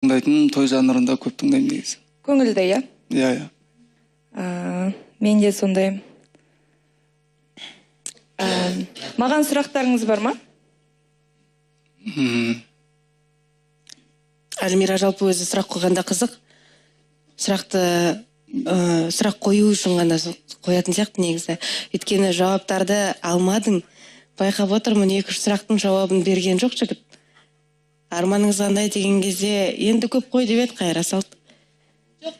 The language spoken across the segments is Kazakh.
Тыңдайтын, той жанрында көп тыңдаймын негізі. Көңілді, иә? Иә, иә. Мен де сондай. Маған сұрақтарыңыз бар ма? Альмира жалпы өзі сұрақ қойғанда қызық. Сұрақты сұрақ қою үшін ғана қоятын сияқты негізі. Өйткені жауаптарды алмадың. Байқап отырмын, 2-3 сұрақтың жауабын берген жоқ жігіт. Арманыңыз қандай деген кезде енді көп қой деп еді, қайыра салды. Жоқ,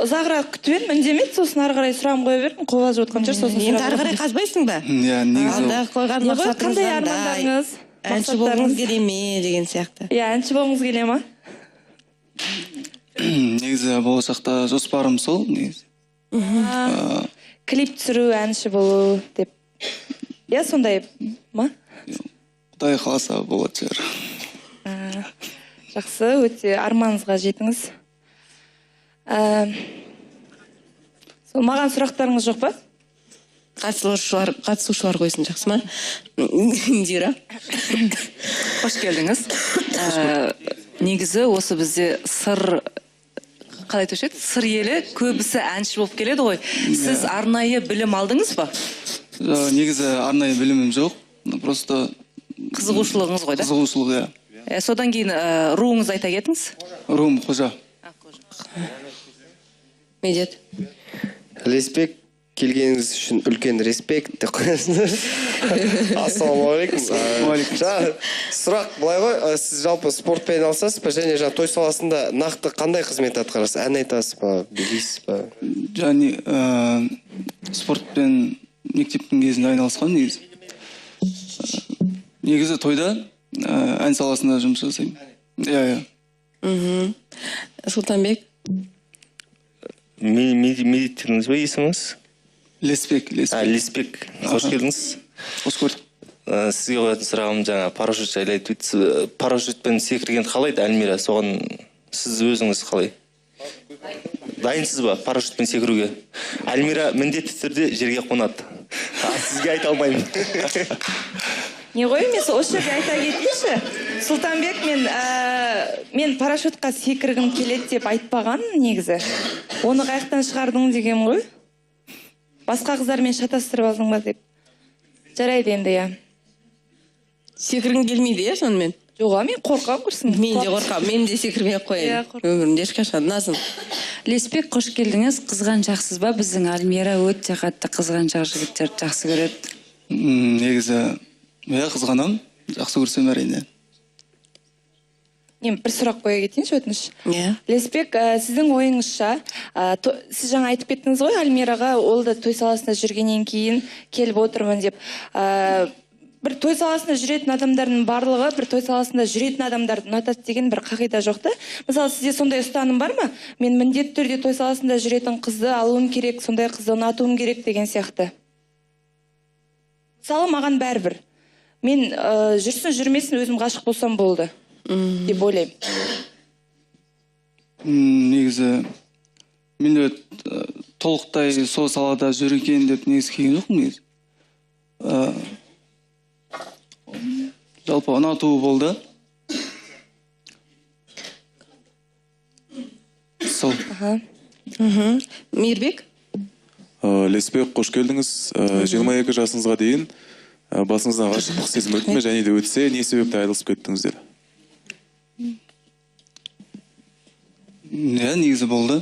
ұзағырақ күтіп едім, үндемеді, сосын ары қарай сұрағын қоя бердім, қобалжып отқан шығар, сосын енді ары қарай қазбайсың ба? Иә, негізі Алда қойған мақсатыңыз қандай, армандарыңыз? Әнші болғыңыз келе ме деген сияқты. Иә, әнші болғыңыз келе ма? Негізі болашақта жоспарым сол, негізі. Клип түсіру, әнші болу деп. Иә, сондай ма? Құдай қаласа болатын шығар. Жақсы, өте арманыңызға жетіңіз. Сол маған сұрақтарыңыз жоқ па? Қатысушылар қойсын, жақсы ма? Индира. Қош келдіңіз. Негізі осы бізде Сыр, қалай айтушы еді? Сыр елі көбісі әнші болып келеді ғой. Сіз арнайы білім алдыңыз ба? Негізі арнайы білімім жоқ. Просто қызығушылығыңыз ғой, да? Қызығушылық, иә. Содан кейін руыңызды айта кетіңіз. Руым Қожа. Медет. Лесбек, келгеніңіз үшін үлкен респект деп қоясыз. Ассалаумағалейкум. Жаңа сұрақ былай ғой, сіз жалпы спортпен айналысасыз ба және жаңа той саласында нақты қандай қызмет атқарасыз? Ән айтасыз ба, билейсіз ба? Және спортпен мектептің кезінде айналысқан негізі. Негізі тойда ән саласында жұмыс жасаймын. Иә, иә. Сұлтанбек. Медет дедіңіз бе есіміңіз? Лесбек, Лесбек. Лесбек, қош келдіңіз. Қош көрдік. Сізге қоятын сұрағым жаңа парашют жайлы айтып өттіңіз. Парашютпен секірген қалай еді, Альмира? Соған сіз өзіңіз қалай? Дайынсыз ба парашютпен секіруге? Альмира міндетті түрде жерге қонады. Сізге айта алмаймын. Не ғой, мен осы жерде айта кетейінші. Сұлтанбек, мен парашютқа секіргім келеді деп айтпаған негізі. Оны қаяқтан шығардың деген ғой. Басқа қыздармен шатастырып алдың ба деп. Жарайды енді, иә. Секіргің келмейді, иә, сонымен? Жоқ, мен қорқамын құрсын. Мен де қорқамын, мен де секірмей ақ қояйын. Өмірімде ешқашан. Назым. Лесбек, қош келдіңіз. Қызғаншақсыз ба? Біздің Альмира өте қатты қызғаншақ жігіттерді жақсы көреді. Негізі, иә, қызғанамын. Жақсы көрсем әрине. Мен бір сұрақ қоя кетейінші, өтініш. Иә. Лесбек, сіздің ойыңызша, сіз жаңа айтып кеттіңіз ғой Альмираға, ол да той саласында жүргеннен кейін келіп отырмын деп. Бір той саласында жүретін адамдардың барлығы бір той саласында жүретін адамдарды ұнатады деген бір қағида жоқ та. Мысалы, сізде сондай ұстаным бар ма? Мен міндетті түрде той саласында жүретін қызды алуым керек, сондай қызды ұнатуым керек деген сияқты. Мысалы, маған бәрібір. Мен жүрсін, жүрмесін, өзім ғашық болсам болды деп ойлаймын. Негізі, мен де толықтай сол салада жүр екен деп негізі келген жоқпын негізі. Жалпы ұнатуы болды. Сол. Мейірбек? Лесбек, қош келдіңіз. 22 жасыңызға дейін басыңыздан ғашықтық сезім өтті ме, және де өтсе, не себепті айырылысып кеттіңіздер? Иә, негізі болды.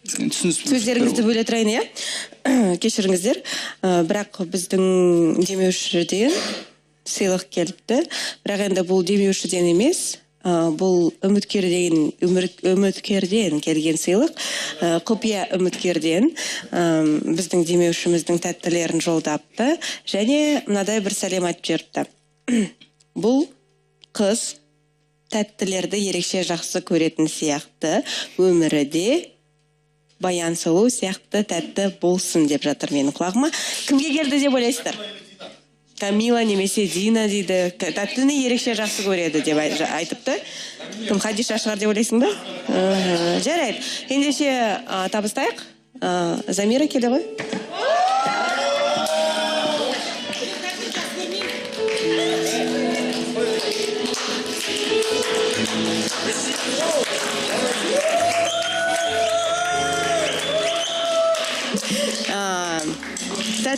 Сөздеріңізді бөле тұрайын, иә? Кешіріңіздер. Бірақ біздің демеушіден сыйлық келіпті. Бірақ енді бұл демеушіден емес, бұл үміткерден келген сыйлық. Құпия үміткерден біздің демеушіміздің тәттілерін жолдапты. Және мынадай бір сәлем айтып жіберіпті. Бұл қыз тәттілерді ерекше жақсы көретін сияқты, өмірі де Баян Сұлу сияқты тәтті болсын деп жатыр менің құлағыма. Кімге келді деп ойлайсыздар? Камила немесе Дина дейді. Тәттіні ерекше жақсы көреді деп айтыпты. Кім, Хадиша шығар деп ойлайсың ба? Жарайды. Ендеше табыстайық. Замира келе ғой.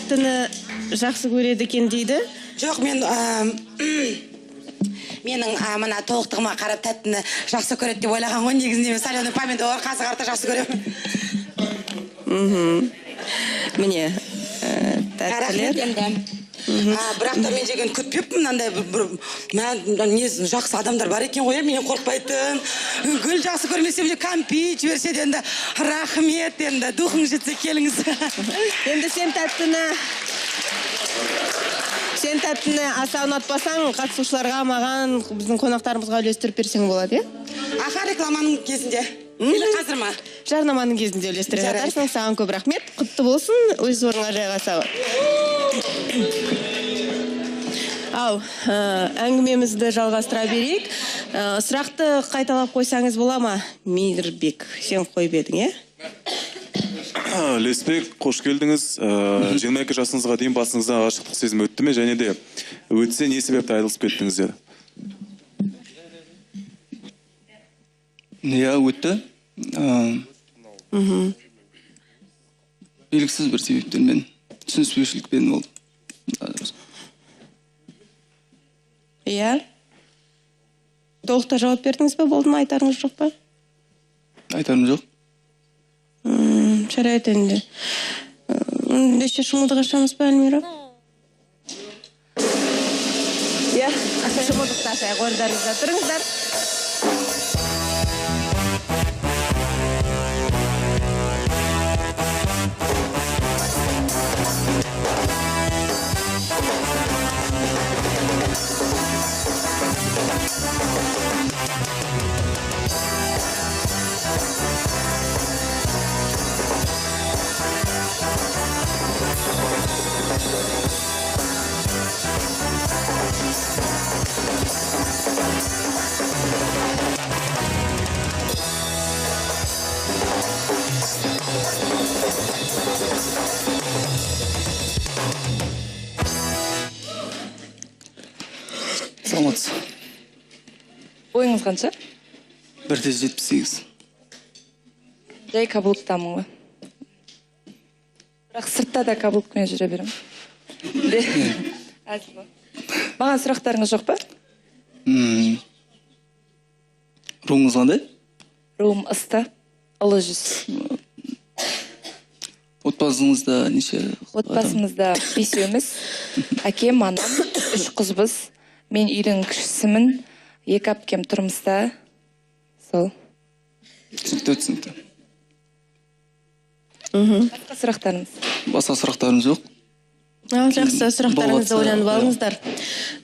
Тәттіні жақсы көреді екен дейді. Жоқ, мен менің мына толықтығыма қарап тәттіні жақсы көреді деп ойлаған ғой. Негізінде мен соленый помидор, қазы қарта жақсы көремін. Міне, тәттілер. Рахмет енді. Бірақ та мен жеген күтпеппін мынандай бір не жақсы адамдар бар екен ғой, менен қорықпайтын. Гүл жақсы көрмесем де кәмпит жіберсе де енді рахмет енді, духың жетсе келіңіз. Енді сен тәттіні аса ұнатпасаң, қатысушыларға, маған, біздің қонақтарымызға үлестіріп берсең болады, иә? Аха, рекламаның кезінде. Или қазір ма? Жарнаманың кезінде үлестіре жатарсың. Саған көп рахмет. Құтты болсын, өз орныңа жайғаса. Ал, әңгімемізді жалғастыра берейік. Сұрақты қайталап қойсаңыз бола ма? Мейірбек, сен қойып едің, е? Лесбек, қош келдіңіз. 22 жасыңызға дейін басыңыздан ғашықтық сезім өтті ме? Және де өтсе не себепті айырылысып кеттіңіз деді? Иә, өтті. Белгісіз бір себептермен, түсініспеушілікпен болды. Иә. Толықтай жауап бердіңіз бе? Болды ма? Айтарыңыз жоқ па? Айтарым жоқ. Жарайды енді. Ендеше шымылдық ашамыз ба, Альмира? Иә, шымылдықты ашайық. Орындарыңызда тұрыңыздар. Саламатсыз. Бойыңыз қанша? 1,78. Жай каблуктамын ғой. Бірақ сыртта да каблукпен жүре беремін. Маған сұрақтарыңыз жоқ па? Руыңыз қандай? Руым Ысты, Ұлы жүз. Отбасыңызда неше адам? Отбасымызда бесеуміз. Әкем, анам, 3 қызбыз. Мен үйдің кішісімін, 2 әпкем тұрмыста. Сол. Түсінікті, түсінікті. Басқа сұрақтарыңыз? Басқа сұрақтарым жоқ. Жақсы, сұрақтарыңызды ойланып алыңыздар.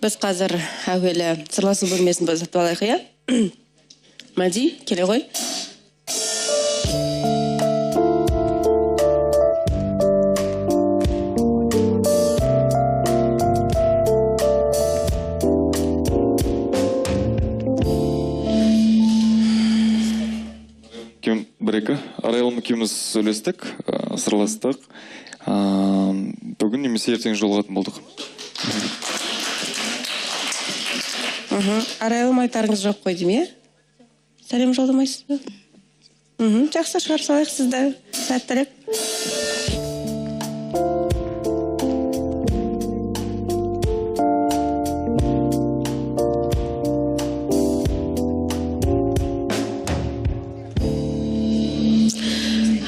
Біз қазір әуелі сырласу бөлмесін босатып алайық, иә? Мәди, келе ғой. Бір-екі. Арайлым екеуміз сөйлестік, сырластық. Бүгін немесе ертең жолығатын болдық. Арайлым, айтарыңыз жоқ қой деймін, иә? Сәлем жолдамайсыз ба? Жақсы, шығарып салайық сізді. Сәттілік.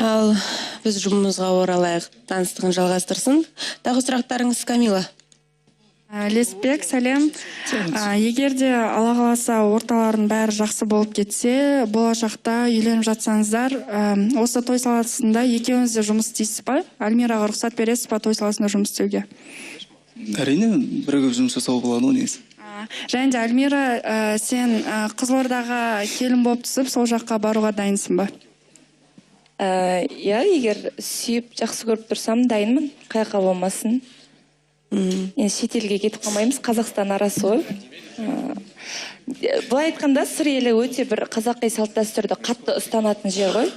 Ал біз жұмысымызға оралайық, таныстығын жалғастырсын. Тағы сұрақтарыңыз, Камила? Лесбек, сәлем. Егер де Алла қаласа орталарының бәрі жақсы болып кетсе, болашақта үйленіп жатсаңыздар, осы той саласында екеуіңіз де жұмыс істейсіз ба? Альмираға рұқсат бересіз ба той саласында жұмыс істеуге? Әрине, бірігіп жұмыс жасауға болады ғой негізі. Және де Альмира, сен Қызылордаға келін болып түсіп, сол жаққа баруға дайынсың ба? Иә, егер сүйіп, жақсы көріп тұрсам, дайынмын. Қай жаққа болмасын. Енді шетелге кетіп қалмаймыз, Қазақстан арасы ғой. Былай айтқанда, Сыр елі өте бір қазақи салт дәстүрді қатты ұстанатын жер ғой.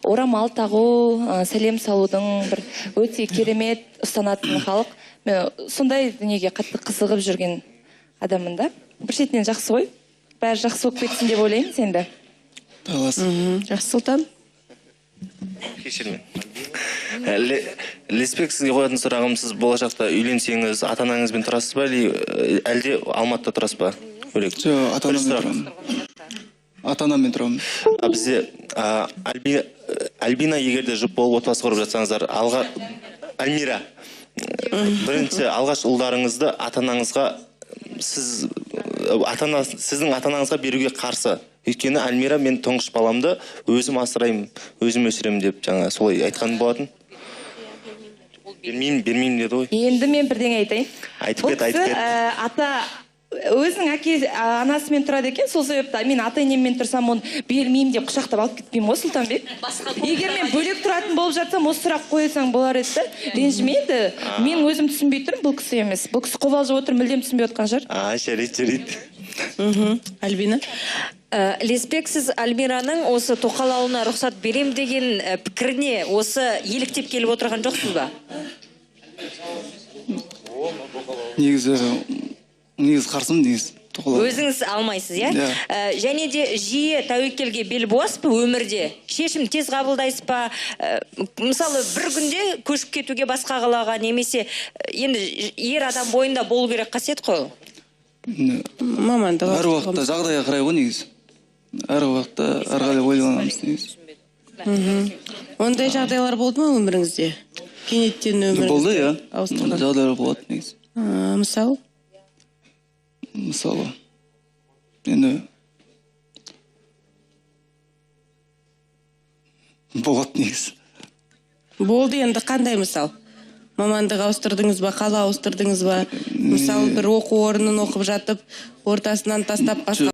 Орамал тағу, сәлем салудың бір өте керемет ұстанатын халық. Мен сондай дүниеге қатты қызығып жүрген адаммын да. Бір шетінен жақсы ғой. Бәрі жақсы болып кетсін деп ойлаймыз енді. Жақсы, Сұлтан. Кешірме. Лесбек, сізге қоятын сұрағым, сіз болашақта үйленсеңіз, ата анаңызбен тұрасыз ба, или әлде Алматыда тұрасыз ба? Бөлек. Жоқ, ата Бірінші анаммен сұрақ. тұрамын. Ата анаммен тұрамын. А бізде Альбина, егер де жұп болып отбасы құрып жатсаңыздар, алға Альмира, бірінші алғаш ұлдарыңызды ата анаңызға сіз ата ана сіздің ата анаңызға беруге қарсы. Өйткені Альмира мен тұңғыш баламды өзім асыраймын, өзім өсіремін деп жаңа солай айтқан болатын. Бермеймін, бермеймін деді ғой. Енді мен бірдеңе айтайын. Айтып Бұл кет, айтып кісі, кет. Ата өзінің әке анасымен тұрады екен, сол себепті мен ата енеммен тұрсам, оны бермеймін деп құшақтап алып кетпеймін ғой, Сұлтанбек. Егер мен бөлек тұратын болып жатсам, осы сұрақ қойсаң болар еді да. Ренжіме енді. Мен өзім түсінбей тұрмын, бұл кісі емес. Бұл кісі қобалжып отыр, мүлдем түсінбей отқан шығар. А, жарайды, жарайды. Альбина? Лесбек, сіз Альмираның осы тоқал алуына рұқсат берем деген пікіріне осы еліктеп келіп отырған жоқсыз ба? Негізі қарсымын, негізі. Тоқал алуға. Өзіңіз алмайсыз, иә? Иә. Және де жиі тәуекелге бел буасыз ба өмірде? Шешім тез қабылдайсыз ба? Мысалы, бір күнде көшіп кетуге басқа қалаға, немесе енді ер адам бойында болу керек қасиет қой ол. Мамандығы. Әр уақытта жағдайға қарай ғой негізі. Әр уақытта әрқалай ойланамыз негізі. Ондай жағдайлар болды ма өміріңізде? Кенеттен өміріңізде Болды, иә. ауыстырған. Ондай жағдайлар болады негізі. Мысалы? Мысалы, енді болады негізі. Болды енді қандай мысал? Мамандық ауыстырдыңыз ба, қала ауыстырдыңыз ба? Мысалы, бір оқу орнын оқып жатып, ортасынан тастап басқа